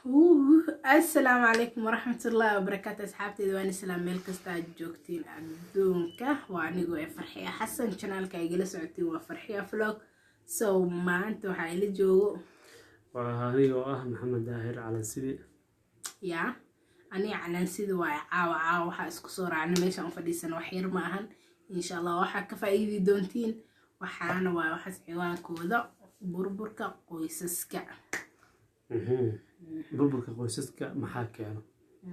Asalaamu calaykum waraxmatullaahi wabarakaatu. Asxaabteyda, waan islaam meel kasta aad joogtiin adduunka. Waa anigoo ee Farxiya Xasan. Channelka igala socotiin waa Farxiya Vlog. So maanta waxaa ila joogo Waa aniga oo ah Maxamed Daahir Calansidi. Yaa aniga Calansida waaye. Caawa caawa waxaa isku soo raacna meeshaan u fadhiisana wax yar ma ahan. Insha Allah waxaa ka faa'iidi doontiin. Waxaana waa waxaas ciwaankooda burburka qoysaska. Burburka qoysaska maxaa keeno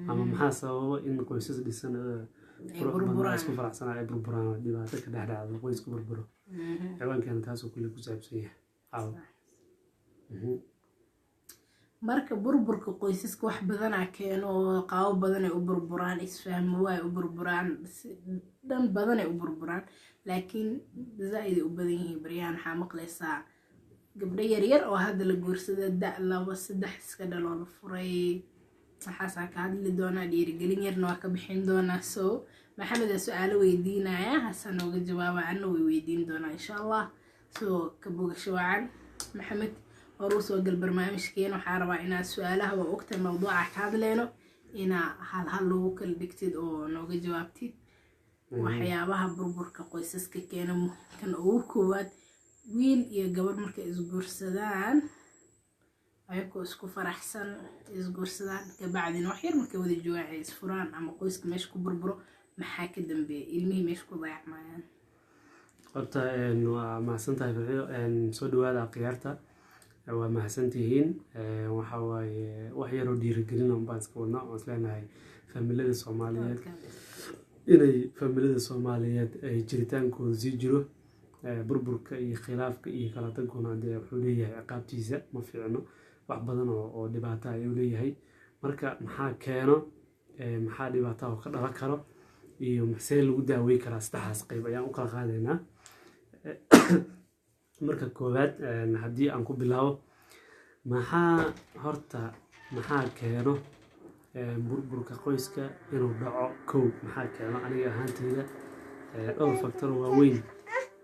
ama maxaa sababa in qoysas dhisan ay qurux badan burburaan, isku faraxsanaa ay burburaan oo dhibaato ka dhex dhacdo, qoyska burburo? Ciwaankeena taasoo kulli ku saabsan yahay caawa. Marka burburka qoysaska wax badanaa keeno oo qaabo badan ay u burburaan, isfahmo ay u burburaan, si dhan badan ay u burburaan, laakiin zaa-id ay u badan yihiin. Baryahan waxaa maqlaysaa gabdho yaryar oo hadda la guursada, da laba saddex iska dhaloo la furay. Waxaasaa ka hadli doonaa, dhiirigelin yarna waa ka bixin doonaa. So Maxamed aa su-aalo weydiinaya, hasa nooga jawaaba, anna way weydiin doonaa insha Allah. So ka bogasho wacan. Maxamed, horuu soo gal barnaamijkeena. Waxaa rabaa inaad su-aalaha, waa ogtahay mawduuca ka hadleyno, inaa hal hal loogu kala dhigtid oo nooga jawaabtid waxyaabaha burburka qoysaska keena. Kan ugu koowaad, wiil iyo gabar markay isguursadaan, ayagoo isku faraxsan isguursadaan, kabacdina wax yar markay wada joogaan ay isfuraan ama qoyska meesha ku burburo, maxaa ka dambeeya? Ilmihii meesha ku dayacmayaan. Horta waa mahadsan tahay, Farxiyo. Soo dhawaada khiyaarta, waa mahadsantihiin. Waxa waaye wax yaroo dhiirigelin un baan iska wadnaa oo isleenahay familada Soomaaliyeed, inay familada Soomaaliyeed ay jiritaankooda sii jiro. Burburka iyo khilaafka iyo kala taguna dee wuxuu leeyahay ciqaabtiisa, ma fiicno, wax badan oo dhibaato ayuu leeyahay. Marka maxaa keeno, maxaa dhibaato oo ka dhalan karo, iyo see lagu daawey karaa? Saddexdaas qayb ayaan u kala qaadaynaa. Marka koowaad, haddii aan ku bilaabo, maxaa horta maxaa keeno burburka qoyska inuu dhaco? Kow, maxaa keeno? Aniga ahaanteyda dhowr factor waaweyn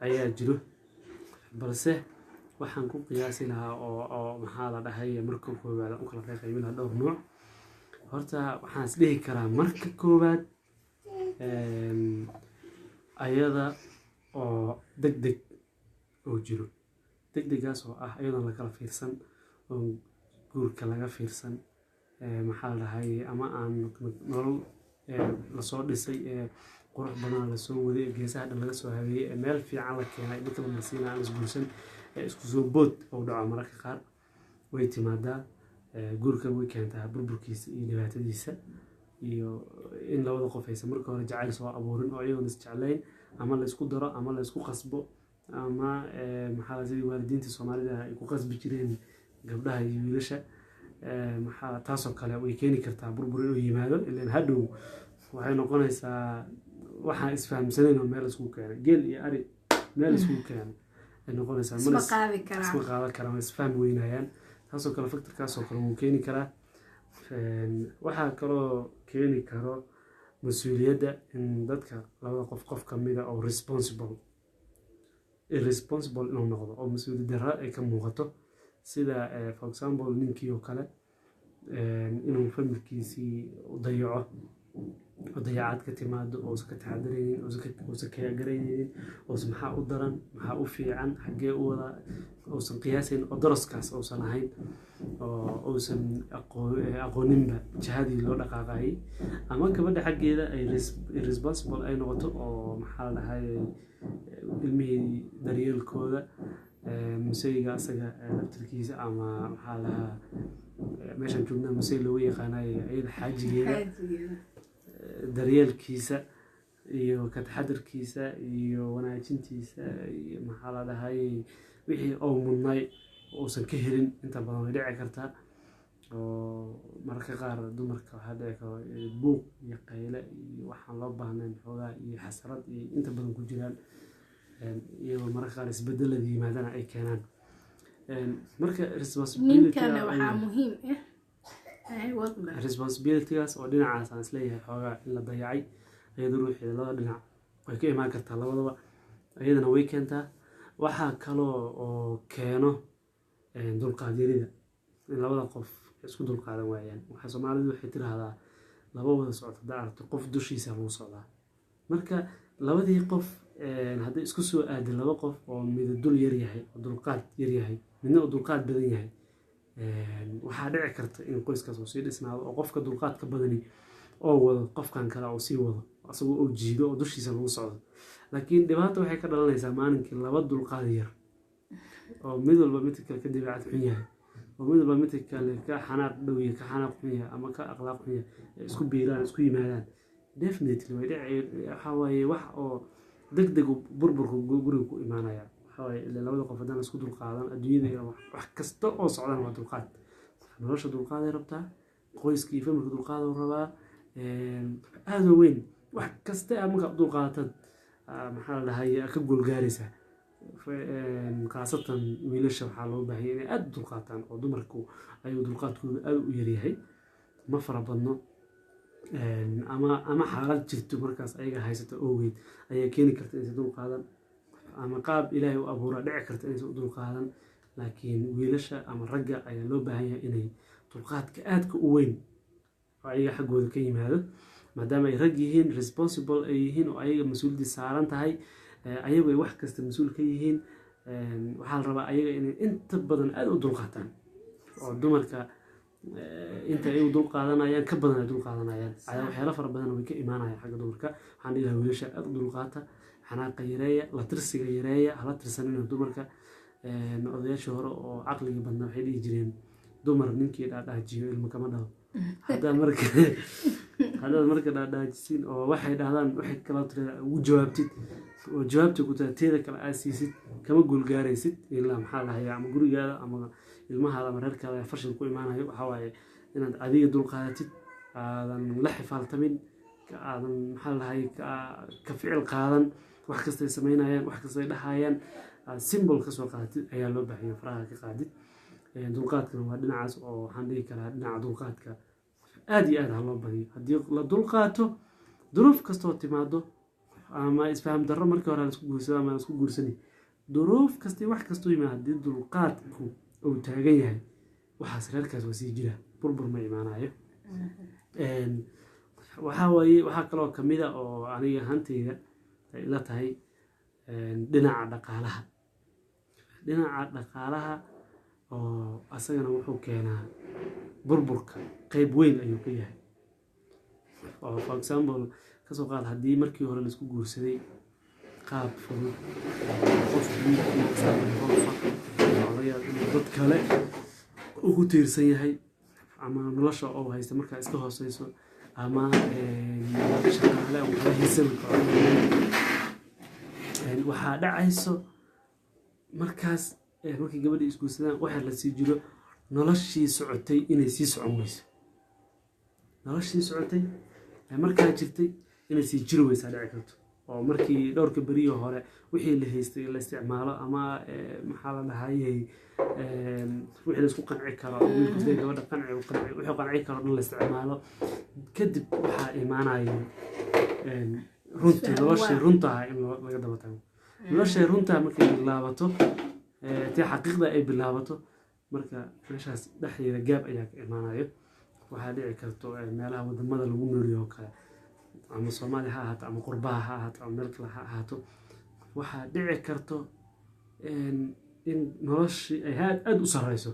ayaa jiro, balse waxaan ku qiyaasi lahaa oo maxaa la dhahay, marka koowaad aan u kala qaybin lahaa dhowr nuuc. Horta waxaan is dhihi karaa marka koowaad ayada oo deg deg oo jiro, deg degaas oo ah iyadoon la kala fiirsan oo guurka laga fiirsan, maxaa la dhahay, ama aan nolol lasoo dhisay ee qurux badan lasoo waday ee geesaha dhan laga soo habeeyey ee meel fiican la keenay marka la marsiinaya aan isguursan ee isku soo bood oo dhaco. Mararka qaar way timaadaa. Guurka way keentaa burburkiisa iyo dhibaatadiisa, iyo in labada qof aysan marka hore jacayl soo abuurin oo iyagoon isjeclayn ama la isku daro ama la isku qasbo ama maxaa sidii waalidiinta Soomaalida ay ku qasbi jireen gabdhaha iyo wiilasha. Maxaa taasoo kale way keeni kartaa burbur inuu yimaado, ileen hadhow waxay noqonaysaa waxaan isfahamsanayn oo meel iskugu keenay, geel iyo ari meel iskugu keenay ay noqonaysaa. Isma qaadi karaan. Isma qaadan karaan, way isfahmi weynayaan. Taasoo kale, factorkaasoo kale wuu keeni karaa. Waxaa kaloo keeni karo mas-uuliyadda in dadka labada qof, qof kamida oo responsible, irresponsible inuu noqdo oo mas-uuliyad darro ay ka muuqato, sida for example ninkii oo kale inuu familkiisii u dayaco oo dayacaad ka timaado, uusan ka taxadaraynin, uusan kagaraynin, uusan maxaa u daran, maxaa u fiican, xaggee u wadaa uusan qiyaasayn, oo daraskaas uusan ahayn oo uusan aqooninba jihadii loo dhaqaaqayay, ama gabadha xaggeeda ay irresponsible ay noqoto oo maxaa la dhahay, ilmihii daryeelkooda, museyga asaga laftirkiisa, ama maxaa la dhahaa, meeshaan joognaa musey looga yaqaanayo, iyada xaajigeeda Xaajigeeda. Daryeelkiisa iyo ka taxadarkiisa iyo wanaajintiisa iyo maxaa la dhahay, wixii uu mudnay uusan ka helin inta badan way dhici kartaa. Oo mararka qaar dumarka waxaa dhici karo buuq iyo qayle iyo waxaan loo baahnayn, xoogaa iyo xasarad iyo inta badan ku jiraan, iyadoo mararka qaar isbedelada yimaadana ay keenaan. Marka responsibility Ninkana waxaa muhiim ah. Ay, wadba. Responsibilitygaas oo dhinacaas aan isleeyahay xoogaa in la dayacay, iyada ruuxeeda labada dhinac way ka imaan kartaa, labadaba iyadana way keentaa. Waxaa kaloo oo keeno dulqaad yarida in labada qof Isku dulqaadan waayaan. Waxaa Soomaalidu waxay tiraahdaa, laba wada socota haddaa aragto, qof dushiisa lagu socdaa. Marka labadii qof hadday isku soo aadin, laba qof oo mida dul yar yahay oo dulqaad yar yahay, midna oo dulqaad badan yahay, waxaa dhici karta in qoyskaas uu sii dhisnaado oo qofka dulqaadka badani oo wado qofkan kale uu sii wado, asagoo oo jiido oo dushiisa lagu socdo. Laakiin dhibaata waxay ka dhalanaysaa maalinkii laba dulqaad yar oo mid walba midka kale ka dabeecad xun yahay, oo mid walba midka kale ka xanaaq dhow yahay, ka xanaaq xun yahay ama ka akhlaaq xun yahay, ay isku biiraan, isku yimaadaan. Definitely way dhici. Waxaa waaye wax oo deg deg burburka guriga ku imaanaya. Waxaa waaye ilaa labada qof haddaan isku dulqaadan, adduunyada iyo wax kasta oo socdaan waa dulqaad. Nolosha dulqaaday rabtaa, qoyska iyo familka dulqaad uu rabaa aada u weyn. Wax kasta aad markaa u dulqaadatad, maxaa la dhahay, ka guulgaaraysaa. Khaasatan wiilasha waxaa loo baahanya inay aada u dulqaataan, oo dumarku ayuu dulqaadkoodu aada u yaryahay, ma fara badno. Ama xaalad jirto markaas ayaga haysato awgeed ayaa keeni karta inaysan dulqaadan, ama qaab Ilaahay u abuuraa dhici karta inaysan u dulqaadan. Laakiin wiilasha ama ragga ayaa loo baahan yahay inay dulqaadka aadka u weyn oo ayaga xaggooda ka yimaado, maadaama ay rag yihiin, responsible ay yihiin, oo ayaga mas-uuliyaddii saaran tahay, ayagu ay wax kasta mas-uul ka yihiin. Waxaa la rabaa ayaga inay inta badan aada u dulqaataan, oo dumarka inta ay u dulqaadanayaan ka badan ay dulqaadanayaan. Waxyaalo fara badan way ka imaanayaan xagga dumarka. Waxaan dhihi lahaa wiilasha aada u dulqaata, xanaaqa yareeya, la tirsiga yareeya, hala tirsanina dumarka. Odayaashii hore oo caqliga badnaa waxay dhihi jireen, "Dumar ninkii dhaadhaajiyo ilmo kama dhalo." Haddaad marka dhaadhaajisin oo waxay dhahdaan waxay kala tira ugu jawaabtid, oo jawaabta ku taa teeda kale aad siisid, kama guulgaaraysid ilaa maxaa la hayaa, ama gurigaada ama ilmahaada ama reerkaada fashil ku imaanayo. Waxaa waaye inaad adiga dulqaadatid, aadan la xifaaltamin, aadan maxaa la dhahay ka ficil qaadan wax kastay samaynayaan, wax kastay dhahayaan, aad symbol ka soo qaadatid ayaa loo baahan yahay, faraha ka qaadid. Dulqaadkana waa dhinacaas, oo waxaan dhihi karaa dhinaca dulqaadka aad iyo aad ha loo badiyo. Haddii la dulqaato, duruuf kastoo timaado ama isfaham darro markii hore la isku guursado ama la isku guursani, duruuf kasta, wax kastoo yimaado, haddii dulqaadku uu taagan yahay, waxaas reerkaas waa sii jira, burbur ma imaanayo. Waxaa waaye waxaa kaloo kamid a oo aniga ahaanteyda ay ila tahay dhinaca dhaqaalaha. Dhinaca dhaqaalaha oo asagana wuxuu keenaa burburka, qeyb weyn ayuu ka yahay. Oo for example, kasoo qaad haddii markii hore laisku guursaday qaab fudud, qof wiilkii iska qolfa oo laga yaabo inuu dad kale ugu tiirsan yahay, ama nolosha oo haysta markaa iska hooseyso, ama shaqaale oo kala haysan karo, waxaa dhacayso markaas markay gabadhii isguursadaan, waxa la sii jiro noloshii socotay inay sii socon weyso. Noloshii socotay ee markaa jirtay inay sii jiri weysaa dhici karto, oo markii dhowrka beriyo hore wixii la haystay la isticmaalo, ama maxaa la dhahayey, wixii la isku qanci karo, wiilku sidee gabadha qanci u qanci, wixii qanci karo dhan la isticmaalo, kadib waxaa imaanayo runtii noloshii runtaha in laga daba tago. Noloshay runtaa markay bilaabato, tii xaqiiqda ay bilaabato, marka meeshaas dhexdeeda gaab ayaa ka imaanayo. Waxaa dhici karto meelaha wadamada lagu noolyaho oo kale, ama Soomaaliya ha ahaato, ama qurbaha ha ahaato, ama meel kale ha ahaato, waxaa dhici karto in noloshii ay aad aada u sareyso,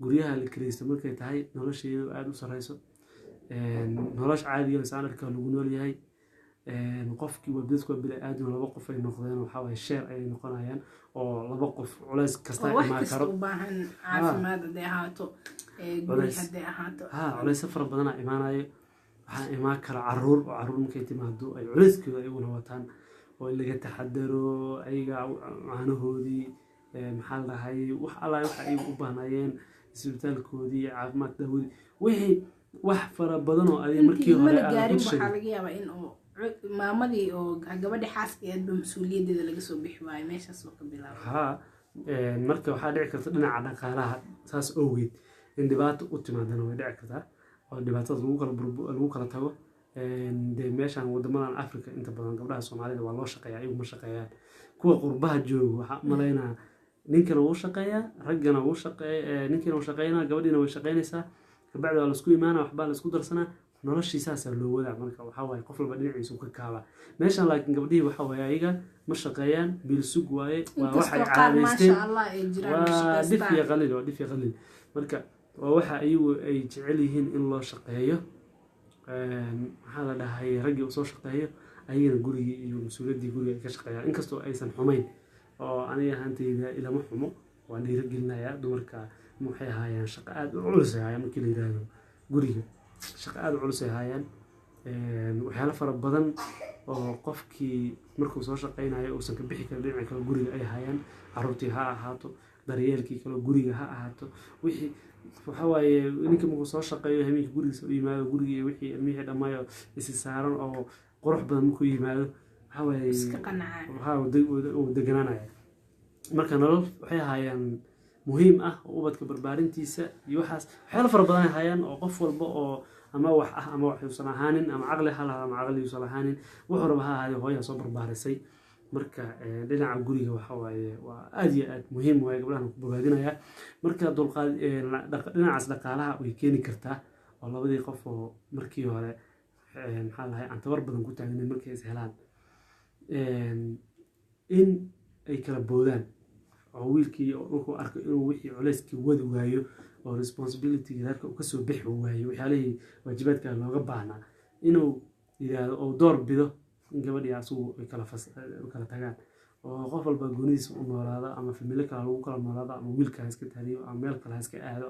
guryaha la kiraysto markay tahay nolosheedu aada u sareyso, nolosha caadiga standardka lagu nool yahay. Qofkii waa dadku waa bini aadam, laba qof ay noqdeen, waxaa waaye share ayay noqonayaan, oo laba qof culays kasta oo wax imaan kasta karo. U baahan caafimaad hadday ahaato, guri Culays. hadday ahaato. Ha, culaysyo fara badanaa imaanayo. Waxaa imaan kara caruur, oo caruur markay timaado ay culayskooda ayaguna wataan, oo in laga taxadaro ayaga caanahoodii, maxaa la dhahay, wax alla waxa ay u baahnayeen, isbitaalkoodii, caafimaad, daawadii, wixii wax fara badan oo adiga intii markii ilmo hore la aadan ku gaarin tashanin. Waxaa laga yaabaa in oo maamadii oo gabadhi xaaskeedba mas-uuliyaddeeda laga soo bixi waayo, meeshaas oo ka bilaaba. Haa, marka waxaa dhici karta dhinaca dhaqaalaha saas awgeed in dhibaato u timaadana way dhici kartaa, oo dhibaatada lagu kala tago. Dee meeshan wadamadan Africa inta badan gabdhaha Soomaalida waa loo shaqeeyaa, ayagu ma shaqeeyaan. Kuwa qurbaha jooga waxaa u malaynaa Ninkana wuu shaqeeyaa, raggana wuu shaqeeya, ninkiina wuu shaqeynaa, gabadhiina way shaqeynaysaa. Kabacdi waa laisku imaana, waxbaa laisku darsanaa, noloshii saasaa loo wadaa. Marka waxaa waaye qof walba dhinaciisu ka kaaba meeshan, laakiin gabdhihii waxaa waaye ayaga ma shaqeeyaan, biil sug waaye, waa waxay Inkastoo qaar caadaysteen. Maasha Allah ay jiraan oo Waa dhif iyo shaqaystaan. qaliil, waa dhif iyo qaliil. Marka waa waxa iyagu ay jecel yihiin in loo shaqeeyo. Maxaa la dhahay, raggii uu soo shaqeeyo, ayagana gurigii iyo mas-uuliyaddii guriga ay ka shaqeeyaan, inkastoo aysan xumayn oo aniga ahaantayda ilama xumo. Waan dhiirigelinayaa dumarka. Waxay ahaayeen shaqo aada u culus ay haayaan. Markii la yiraahdo guriga, shaqo aada u culus ay haayaan. Waxyaalo fara badan oo qofkii markuu soo shaqeynayo uusan ka bixi karin dhinaca kale guriga ay haayaan, caruurtii ha ahaato, daryeelkii kale guriga ha ahaato. Wixii waxa waaye ninka markuu soo shaqeeyo, habeenkii gurigiisa u yimaado, gurigii iyo wixii ilmihii dhammaayo isi saaran oo qurux badan markuu yimaado, waxa waaye Iska qancaa. Waxaa uu deganaanaya. Marka nolol waxay ahaayeen muhiim ah oo ubadka barbaarintiisa iyo waxaas, waxyaalo fara badan ay hayaan oo qof walba oo ama wax ah ama wax uusan ahaanin, ama caqli ha lahaado ama caqli uusan lahaanin, wuxuu raba ha ahaadee, hooyaa soo barbaarisay. Marka dhinaca guriga waxa waaye waa aad iyo aad muhiim waaye, gabdhahan ku bogaadinaya. Marka dulqaad dhinacaas dhaqaalaha way keeni kartaa oo labadii qof oo markii hore maxaa lahay aan tabar badan ku taagnayn, markay is helaan, in ay kala boodaan oo wiilkii markuu arko inuu wixii culeyskii wadi waayo oo responsibility reerka uu kasoo bixi waayo, waxyaalihii waajibaadka looga baahnaa, inuu yidhaahdo oo door bido in gabadhii asugu ay kala fas kala tagaan oo qof walba goonidiisa u noolaado, ama familo kale lagu kala noolaado, ama wiilka ha iska tahriibo, ama meel kale ha iska aado,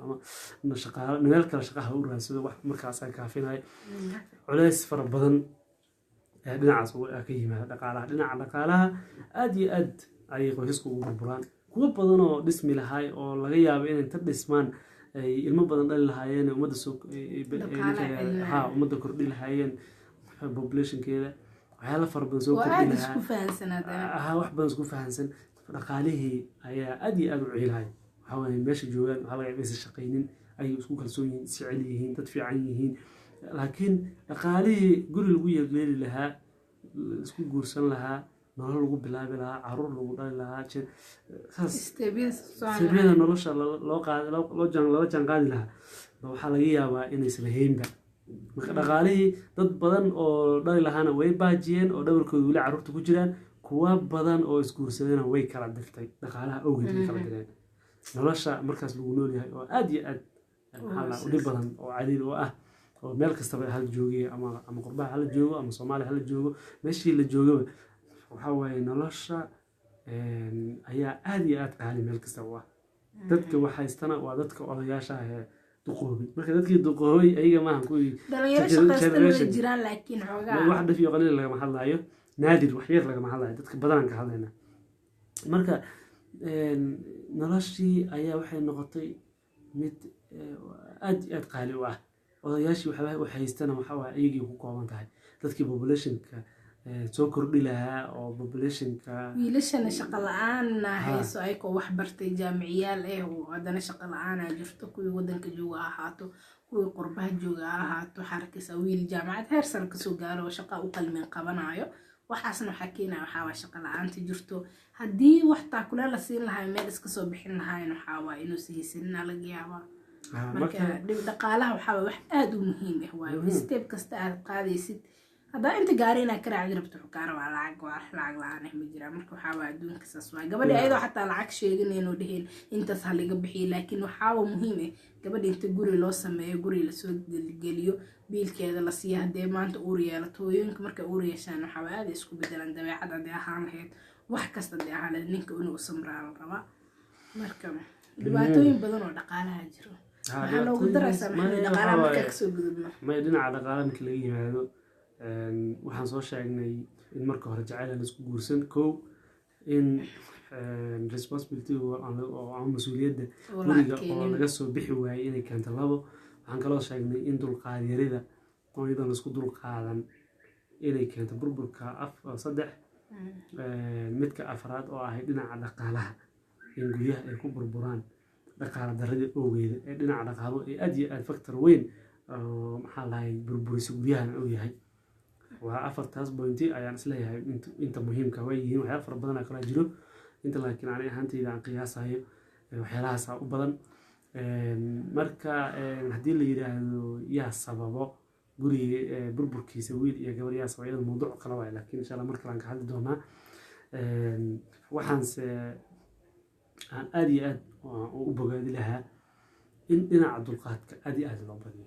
ama shaqaalo meel kale shaqaha u raadsado, wax markaas kaafinayo. Culeys fara badan ee dhinacaas ka yimaada dhaqaalaha. Dhinaca dhaqaalaha aad iyo aad ayay qoysasku ugu burburaan. Kuwo badan oo dhismi lahaay oo laga yaabo inay inta dhismaan ay ilmo badan dhali lahaayeen, ummadda soo ha ummadda kordhi lahaayeen, populationkeeda waxyaala fara badan soo oo kordhi aada lahaa. Isku fahansanaadeen. Ahaa, wax badan isku fahansan. Dhaqaalihii ayaa aad iyo aad u ciilaya. Waxaa waaye meesha joogaan waxaa laga yaabaa inaysan shaqaynin, ay isku kalsoon yihiin, isjecel yihiin, dad fiican yihiin, laakiin dhaqaalihii guri lagu yeeleeli lahaa, isku guursan lahaa, nolol lagu bilaabi lahaa, caruur lagu dhali lahaa, saas Step-yada soo step-yada nolosha loo qaad loo jaan lala jaan qaadi lahaa ba waxaa laga yaabaa inaysan lahaynba. Marka dhaqaalihii dad badan oo dhali lahaana way baajiyeen oo dhabarkooda weli carruurta ku jiraan. Kuwa badan oo isguursadayna way kala dirtay dhaqaalaha awgeed, way kala direen. Nolosha markaas lagu nool yahay oo aad iyo aad, maxaa la, u dhib badan oo cadiil oo ah oo meel kastaba hala joogay, ama qurbaha hala joogo ama Soomaaliya hala joogo, meeshii la joogaba, waxaa waaye nolosha ayaa aad iyo aad qaali meel kasta u ah. Dadka wax haystana waa dadka odayaasha ah ee duqoobay. Marka dadkii duqoobay ayaga maaha kuwii Dhalinyaro shaqaystana way generation. jiraan, laakiin xoogaa Wax dhif iyo qaliil lagama hadlaayo, naadir, wax yar lagama hadlaayo, dadka badanaan ka hadlaynaa. Marka noloshii ayaa waxay noqotay mid aad iyo aad qaali u ah. Odayaashii waxba wax haystana waxa waaye iyagii ku kooban tahay. Dadkii populationka soo kordhi lahaa oo populationka Wiilashana shaqo la-aanna hayso, ayagoo wax bartay, jaamiciyaal eh, oo haddana shaqo la-aana jirto. Kuwii wadanka jooga ha ahaato, kuwii qurbaha jooga ha ahaato, waxaa arkaysaa wiil jaamacad heer sare kasoo gaaro oo shaqa u qalmin qabanayo. Waxaasna waxaa keenaya waxaa waa shaqa la-aanta jirto. Haddii wax taakule la siin lahaa, meel iska soo bixin lahayn, waxaa waa inuusa haysanina laga yaabaa. Marka dhaqaalaha waxaa waa wax aada u muhiim ah waayo. Step kasta aad qaadaysid, haddaa inta gaari inaad ka raacdi rabto, wuxuu kaa rabaa lacag. Waa lacag la-aan ah ma jiraan. Marka waxaa waa adduunka saas waa. Gabadha ayadoo xataa lacag sheeganayno dheheen intaas ha laga bixiyo, laakiin waxaaba muhiim ah gabadha inta guri loo sameeyo, guri lasoo geliyo, biilkeeda la siiya. Haddee maanta uur yeelato, hooyooyinka markay uur yeeshaan waxaa waa aada isku bedelaan, dabeecad haddee ahaan lahayd, wax kasta haddee ahaan lahayd, ninka inuu u samraa la rabaa. Marka dhibaatooyin badan oo dhaqaalaha jiro. Maxaa noogu daraysaa, Maxamed, dhaqaalaha markaa kasoo gudubno? Maya, dhinaca dhaqaalaha markii laga yimaado, waxaan soo sheegnay in marka hore jacayl aan isku guursan, kow, in responsibility oo ama mas-uuliyadda oo la guriga oo adkeynin laga soo bixi waayey inay keento, labo. Waxaan kaloo sheegnay in dulqaad yarida oo iyadoon laisku dulqaadan inay keento burburka, saddex. Midka afraad oo ahay dhinaca dhaqaalaha, in guryaha ay ku burburaan dhaqaala darrida awgeeda ee dhinaca dhaqaalo ee aad iyo aad factor weyn oo, maxaa lahay, burburisa guryahan uu yahay. Waa afartaas point ayaan isleeyahay inta muhiimka way yihiin. Waxyaala fara badan aa kalaa jiro. Inta laakiin ani ahaanteyda aan qiyaasayo, waxyaalahaasa u badan. Marka haddii la yiraahdo yaa sababo guriga burburkiisa, wiil iyo gabar yaa sababa, iyada mawduuc kale waay, laakiin insha Allah mar kale aan ka hadli doonaa. Waxaanse aan aada iyo aad u bogaadi lahaa in dhinaca dulqaadka aada iyo aada loo badiyo,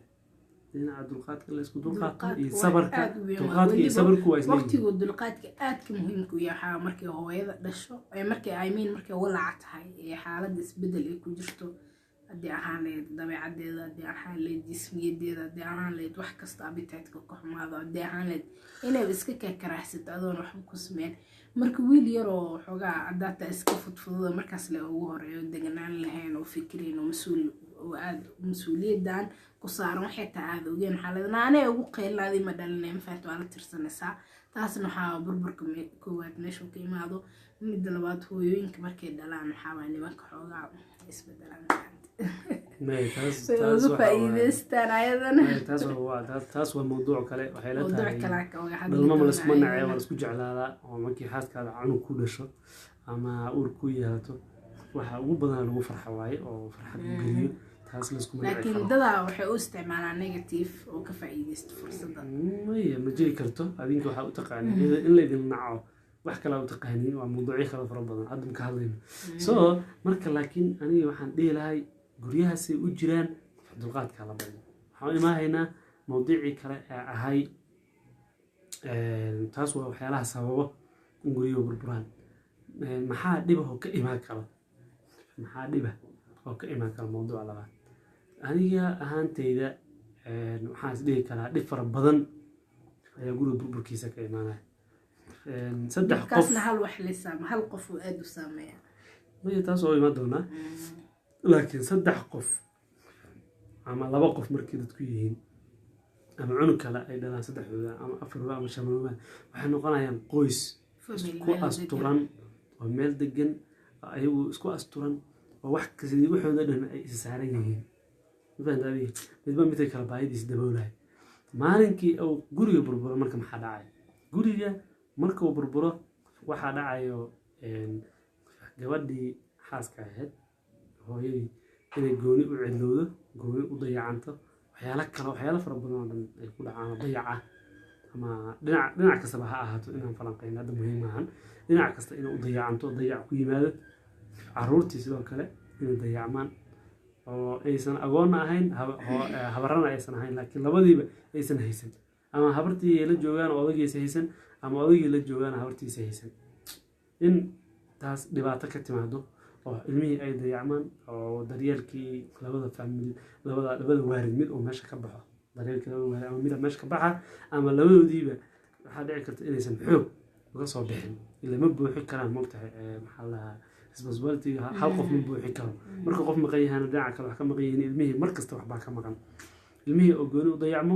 dhinaca dulqaadka la isku dulqaato iyo Dulqaadka waa sabarka. aad u weyn. Dulqaadka iyo Weliba sabarku waa isleeyihiin. Waqtigu dulqaadka aadka muhiimka u yahay waxaa markay hooyada dhasho, ee markay, I mean, markay walaaca tahay ee xaaladda isbedel ay ku jirto, haddii ahaan lahayd dabeecadeeda, haddii ahaan lahayd jismiyadeeda, haddii ahaan lahayd wax kasta, appetite-ka ka xumaado, haddii ahaan lahayd inay iska kakaraahsato adoon waxba ku sameyn. Marka wiil yaroo xoogaa cadaata iska fudfududa markaas le ugu horeeyo, deganaan lahayn oo fikirayn oo mas-uul oo aada mas-uuliyadan ku saaran waxay tahay aada ogeen, waxaa leedahay anay ugu qeylinaadii ma dhalinay, mafahat, waa la tirsanaysaa. Taasna waxaa burburka koowaad meeshuu ka imaado. Midda labaad, hooyooyinka markay dhalaan waxaa waa nimanka xoogaa isbedelaan. May, taas way taas uga waxa waaye- faa'iideystaan ayadana. May, taas waa mawduuc kale, waxay la mawduuc tahay. kale ka uga hadli Dhalmama doonaa laskuma nacee, waa ayadana. Laisku jeclaadaa oo markii xaaskaada cunug ku dhasho ama uur ku yeelato, waxa ugu badan lagu farxa waaye oo farxad u geliyo, taas laskuma nici Laakiin karo. dadaa waxay u isticmaalaan negative oo ka faa'iideysta fursadda. Maya, ma jiri karto. Adinka waxaa u taqaanin in laydin naco, wax kalaa u taqaanin, waa mawduucyo kale fara badan hadda ma ka hadlayno. So marka laakiin aniga waxaan dhihi lahay guryahaasay u jiraan dulqaadka la badiyo. Waxaan u imaahaynaa mawduucii kale ee ahay, taas waa waxyaalaha sababo in guryuhu burburaan. Maxaa dhiba oo ka imaan karo? Maxaa dhiba oo ka imaan kara? Mawduuca labaad, aniga ahaanteyda, waxaan is dhihi karaa dhib fara badan ayaa guriga burburkiisa ka imaanaya. Saddex qof Kaasna hal wax la saama, hal qof uu aada u saameeya. Maya, taas oo imaan doonaa, laakiin saddex qof ama laba qof markii dadku yihiin ama cunug kale ay dhalaan, saddexdooda ama afarooda ama shanooda, waxay noqonayaan qoys Family isku meel degan. asturan oo meel degan, ayagu isku asturan oo wax kasta waxooda dhan ay isa saaran yihiin. Ma fahamtay adiga? Midba midka kale baahidiisa daboolaya. Maalinkii uu guriga burburo marka maxaa dhacaya? Guriga markuu burburo waxaa dhacayo gabadhii xaaska ahayd, hooyadii, inay gooni u cidlowdo, gooni u dayacanto, waxyaalo kale, waxyaalo fara badan oo dhan ay ku dhacaan oo dayaca ama dhinac kastaba ha ahaato, inaan falanqeyno hadda muhiim maahan. Dhinac kasta inay u dayacanto, dayac ku yimaado. Caruurtii sidoo kale inay dayacmaan oo aysan agoonna ahayn, habarana aysan ahayn, laakiin labadiiba aysan haysan, ama habartii ay la joogaan oo odagiisa haysan, ama odaygii la joogaan habartiisa haysan, in taas dhibaato ka timaado oo ilmihii ay dayacmaan oo daryeelkii labada family, labada waalid mid uu meesha ka baxo, daryeelkii labada waalid ama mida meesha ka baxa ama labadoodiiba. Waxaa dhici karta inaysan xoog uga soo bixin, ila ma buuxi karaan, moogtahay, maxaa la dhahaa, responsibility hal qof ma buuxi karo. Marka qof maqan yahana dhinaca kale wax ka maqan yihiin, ilmihii mar kasta waxbaa ka maqan, ilmihii oo gooni u dayacmo,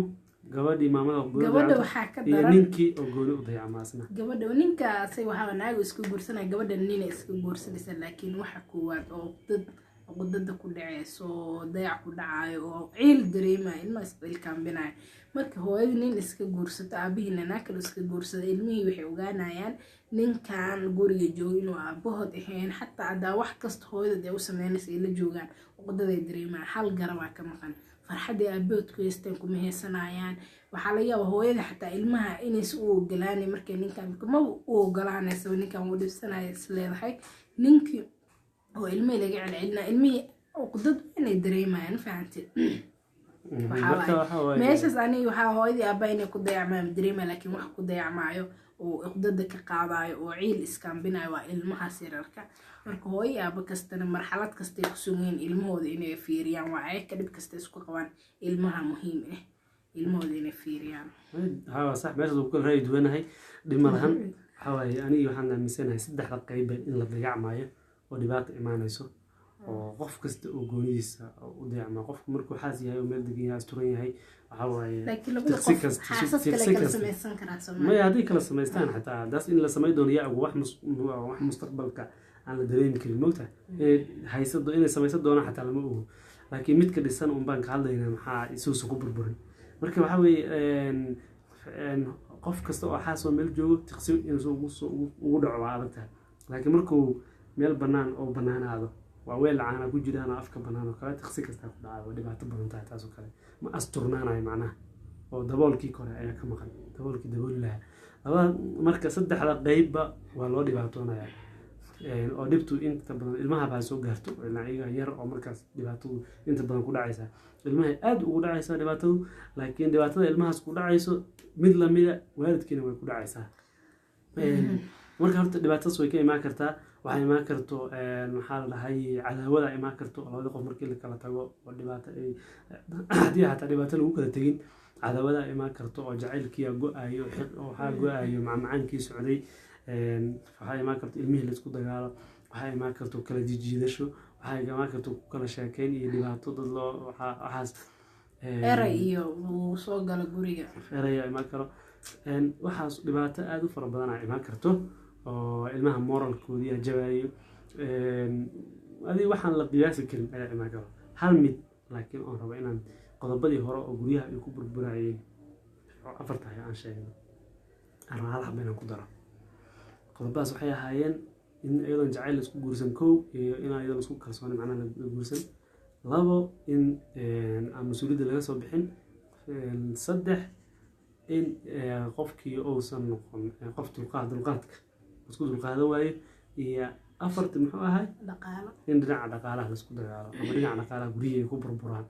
gabadhii maamada oo gooni u Gabadha dayacanto waxaa ka iyo daran ninkii oo gooni u dayacmo asna. Gabadha ninkaasay waxaa naaga iska guursanaya, gabadha nina iska guursanaysa, laakiin waxa koowaad oo dad qudada ku dhaceyso oo dayac ku dhacayo oo ciil dareemayo ilmaha isciilkaambinayo. Marka hooyadii nin iska guursato, aabihiina naag kale iska guursado, ilmihii waxay ogaanayaan ninkan guriga joogo inuu aabahood ahayn. Xataa haddaa wax kasta hooyadood ay u sameynaysa ay la joogaan, cuqdaday dareemayaan, hal garabaa ka maqan. Farxaddii aabahood ku haysteen kuma haysanayaan. Waxaa laga yaabaa hooyada xataa ilmaha inaysa u ogolaanay markay ninkan maba u ogolaanaysa, ninkan wuu dhibsanaya is leedahay, ninkii oo ilmihii laga celcelinaya, ilmihii cuqdad inay dareemayaan, fahanti? Waxaa Marka waaye, waxaa waaye meeshaas aniga waxaa hooyadii aabaa inay ku dayacmaayo dareemaya, laakiin wax ku dayacmaayo oo cuqdada ka qaadayo oo ciil iskaambinayo waa ilmahaas yararka. Marka hooyo iyo aaba kastana marxalad kastay ku sugan yihiin ilmahooda inay fiiriyaan, waa ayaka dhib kasta isku qabaan, ilmaha muhiim ah, ilmahooda inay fiiriyaan. Haa, waa sax, meeshaas ku kala ra'yi duwanahay, dhib ma lahan. Waxaa waaye aniga waxaan aaminsanahay saddexda qayba in la dayacmayo oo dhibaata imaanayso oo qof kasta oo goonidiisa u dayacmayo. Qofku markuu xaas yahay oo meel degan yahay, asturan yahay, waxaa waaye Laakiin labada tiqsi qof kasta xaasas kale tiqsi kala kasta samaysan karaa Soomaaliya. Maya, hadday kala samaystaan xataa taas in la samayn doono yaa og, wax mustaqbalka aan la dareemi karin, moogtahay, inay haysado, inay samaysan doonaan xataa lama ogo, laakiin midka dhisan un baan ka hadlaynaa, maxaa isuusa ku burburin. Marka waxaa weeye qof kasta oo xaas oo meel joogo tiqsi inuusan ugu dhaco waa adag tahay, laakiin markuu Meel bannaan oo bannaanaado waa weel caana ku jiraan oo afka bannaan oo kale, tiqsi kastaa ku dhacaa. Waa dhibaato badan tahay taas oo kale. Ma asturnaanayo macnaha, oo daboolkii kore ayaa ka maqan, daboolkii dabooli lahaa. Labada marka saddexda qeybba waa loo dhibaatoonayaa. Oo dhibtu inta badan ilmaha baa soo gaarto, ilaa iyaga yar oo markaas dhibaatadu inta badan ku dhacaysa. Ilmaha aad ugu dhacaysa dhibaatadu, laakiin dhibaatada ilmahaas ku dhacayso mid lamida waalidkiina way ku dhacaysaa. Marka horta dhibaatadaas way ka imaan kartaa. Waxaa imaan karto, maxaa la dhahay, cadaawada imaan karto oo labada qof markii la kala tago oo dhibaato ay, haddii xataa dhibaato lagu kala tegin, cadaawada imaan karto oo jacaylkiia go-ayo oo waxaa go-ayo macmacaankii socday. Waxaa imaan karto ilmihii laisku dagaalo, waxaa imaan karto kala jijiidasho, waxaa imaan karto ku kala sheekeyn iyo dhibaato dad loo waxaas Eray iyo uu soo galo guriga. Eraya imaan karo. Waxaas dhibaato aada u fara badan aa imaan karto oo ilmaha moralkoodii aa jabayo. Adiga waxaan la qiyaasi karin ayaa imaan karo. Hal mid laakiin oon rabo inaan qodobadii hore oo guryaha ay ku burburayeen oo afarta aan sheegno, aan rabo hal xaba inaan ku daro. Qodobadaas waxay ahaayeen in iyadoon jacayl la isku guursan, kow, iyo in iyadoon isku kalsooni macnaha la guursan, labo, in aan mas-uuliyadda laga soo bixin, saddex, in qofkii uusan noqon qof dulqaadka isku dulqaadan waayo, iyo afarti muxuu ahay? Dhaqaalo. In dhinaca dhaqaalaha laisku dagaalo ama dhinaca dhaqaalaha guryihi ay ku burburaan.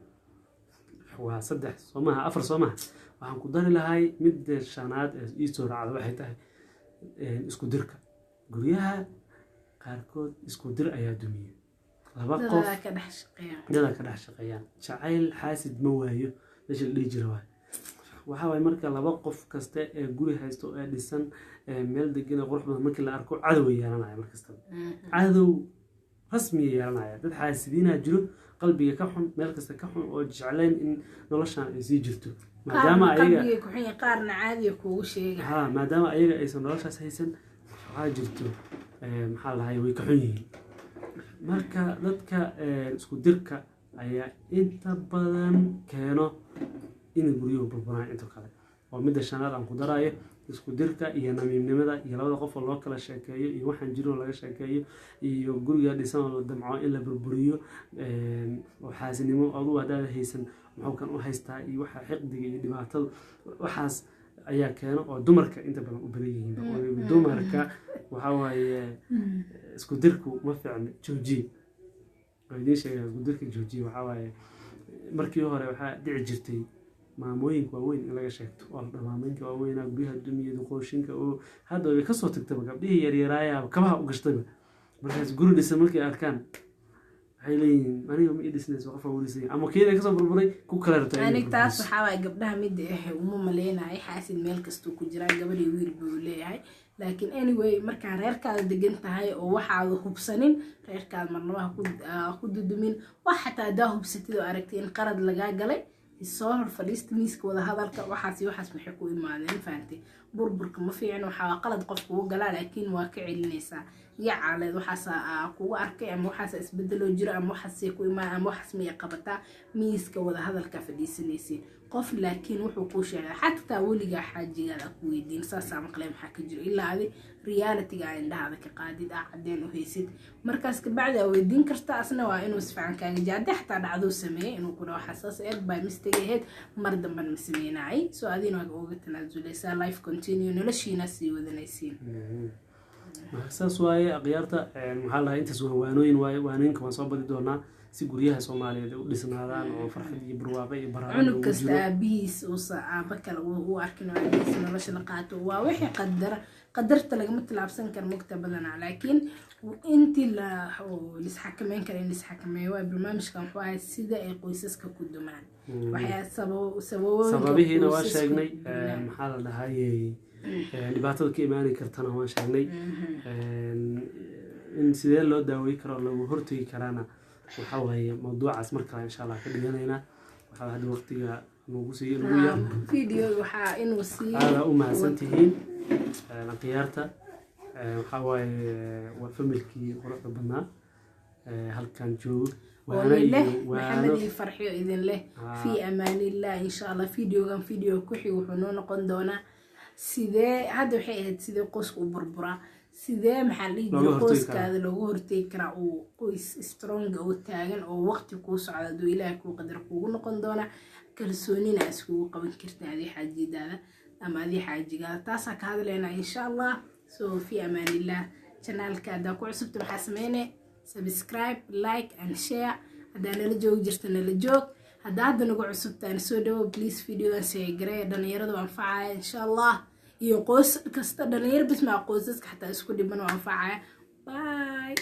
Waa saddex soo maha? Afar soo maha? Waxaan ku dari lahay midda shanaad ee ii soo raacda, waxay tahay isku dirka. Guryaha qaarkood isku dir ayaa dumiya laba qof. Dadaa ka dhex shaqeeya. Dada ka dhex shaqeeyaan. Jacayl xaasid ma waayo meesha la dhihi jira waay. Waxaa waaye marka laba qof kasta ee guri haysto ee dhisan ee meel degan ee qurux badan markii la arko, cadow ay yeelanaya mar kastaba, cadow rasmiya yeelanaya. Dad xaasidiinaa jiro, qalbiga ka xun, meel kasta ka xun, oo jeclayn in noloshan ay sii jirto, maadaama qaarna ayaga qalbigay ku xun yahay, qaarna caadiga kuugu sheega. Ha, maadaama ayaga aysan noloshaas haysan, waxaa jirto maxaa la dhahay, way ka xun yihiin. Marka dadka isku dirka ayaa inta badan keeno in guryuhu burburaan. Inta kale oo midda shanaad aan ku darayo, isku dirka iyo namiimnimada iyo labada qof oo loo kala sheekeeyo iyo waxaan jirin oo laga sheekeeyo iyo guriga dhisan oo la damco in la burburiyo, oo xaasinimo, adugu haddaad haysan muxuu kan u haystaa, iyo waxa xiqdiga iyo dhibaatada, waxaas ayaa keeno oo dumarka inta badan u badan yihiin. Oo dumarka waxaa waaye isku dirku ma fiicna, joojiye waa idiin sheegaya, isku dirka joojiye. Waxaa waaye markii hore waxaa dhici jirtay maamooyinka waaweyn in laga sheegto oo la dhaho maamooyinka waaweynaa guryaha dumiya, duqooshinka, oo hadda way kasoo tagtaba, gabdhihii yaryaraayaaba kabaha u gashtayba. Markaas guri dhisan markay arkaan waxay leeyihiin, "Aniga ma ii dhisnayso, qof u dhisay," ama keeda kasoo burburay ku kale rabtaa inay Anig taas burburiso. Waxaa waaye gabdhaha midda ah uma maleynayo xaasid meel kastuu ku jiraa, gabadh iyo wiil buu leeyahay. Laakiin anyway, markaa reerkaada degan tahay oo waxaada hubsanin, reerkaada marnaba ha ku dudumin wax. Xataa haddaa hubsatid oo aragtay in qarad lagaa galay, soo hor fadhiista miiska wada hadalka. Waxaas iyo waxaas maxay ku imaadeen? Fahantay? Burburka ma fiicin. Waxaa qalad qof kugu galaa, laakiin waa ka celinaysaa yacaaleed. Waxaas kugu arkay ama waxaas isbedeloo jiro ama waxaasay ku imaan ama waxaas miyay qabataa, miiska wada hadalka fadhiisanaysiin. Qof laakiin wuxuu kuu sheegay, xataa weligaa xaajigaada ku weydiin, saasaa maqlay, maxaa ka jiro? Ilaa adi reality-ga aa indhahaada ka qaadid, aa cadeen u haysid, markaas kabacdi aa weydiin karta. Asna waa inuu si fiican kaaga jaa. Haddii xataa dhacduu sameeyey, inuu ku dhaho, "Waxaa saas eeg by mistake ahayd, mar dambana ma sameynayay." So adina waa uga tanaasuleysaa, life continue, noloshiina sii wadanaysiin. Marka saas waaye akhyaarta. Maxaa lahaa, intaas waa waanooyin waaye. Waanooyinka waan soo badi doonaa si guryaha Soomaaliyeed ay u dhisnaadaan oo farxad iyo barwaaqo iyo baraaro cunug loogu kasta jiro. Aabihiis uusa aaba kale u arkin oo aabihiis nolosha la qaato, waa wixii qadara, qadarta lagama tilaabsan karo mugta badanaa, laakiin intii la oo lisxakameyn kara in lisxakameeyo. Waa barnaamijkan wuxuu ahay sida ay qoysaska ku dumaan, waxyaa sababooyinka Sababihiina waa qoysasku sheegnay. ku dumaan. Maxaa la dhahayey, dhibaatada ka imaani kartana waan sheegnay. In sidee loo daawey karo oo lagu hortegi karaana waxaa waaye mawduucaas mar kale insha Allah ka dhiganaynaa. Waxaa hadda waqtiga nagu sii nagu yar. Video waxaa inuu sii Aada u mahadsan tihiin akhyaarta. Waxaa waaye waa familkii quruxda badnaa halkan joogo. Oo waano leh iyo Maxamed waano iyo Farxiyo idin leh. Fi amaanillah. Insha Allah videogan video ku xig wuxuu noo noqon doonaa sidee, hadda waxay ahayd sidee qoysku u burburaa. Sidee, maxaa la dhihi looga jiray, hortagi qoyskaada looga hortegi karaa uu qoys strong oo taagan oo waqti kuu socda, hadduu Ilaahay kuu qadar, kuugu noqon doona kalsoonina iskugu qaban karta adii xaajidaada ama adii xaajigaada. Taasaa ka hadlaynaa, insha Allah. So fi amaanillah. Channelka haddaa ku cusubta, maxaa sameyne? Subscribe, like and share. Haddaa nala joogi jirta, nala joog. Haddaa hadda nagu cusubtaan, soo dhawo. Please videogan share garee, dhalinyaradu anfacaya, insha Allah, iyo qoys kasta. Dhalinyaro bis maa, qoysaska xataa isku dhiban oo anfacaya. Bye.